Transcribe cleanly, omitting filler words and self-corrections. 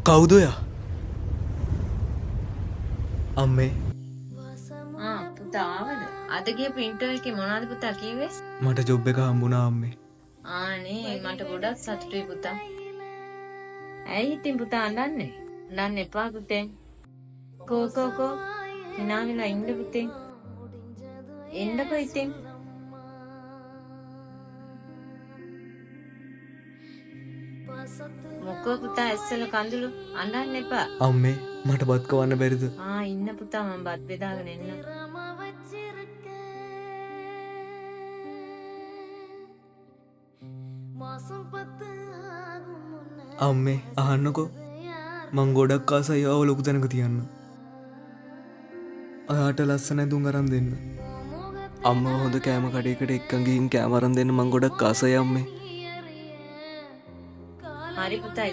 කවුද ඔයා? අම්මේ. ආ පුතා ආවද? අද ගියපු ඉන්ටර්විව් එකේ මොනවද පුතා කිව්වේ? මට ජොබ් එක හම්බුණා අම්මේ. ආනේ මට ගොඩක් සතුටුයි පුතා. ඇයි ඉතින් පුතා අඬන්නේ? අඬන්න එපා පුතේ. කෝ කෝ කෝ හිනා වෙලා ඉන්න පුතේ. එන්නකෝ ඉතින්. මොකෝ පුතා ඇස්සල කඳුළු අඬන්න එපා. අම්මේ මට බත් කවන්න බැරිද? ආ ඉන්න පුතා මම බත් බෙදාගෙන එන්නම්. අම්මේ අහන්නකෝ, මං ගොඩක් ආසයි ඔයාව ලොකු තැනක තියන්න. ඔයාට ලස්සන ඇඳුම් අරන් දෙන්න. අම්මව හොඳ කෑම කඩේකට එක්කන් ගිහින් කෑම අරන් දෙන්න මං ගොඩක් ආසයි අම්මේ. හරි පුතා.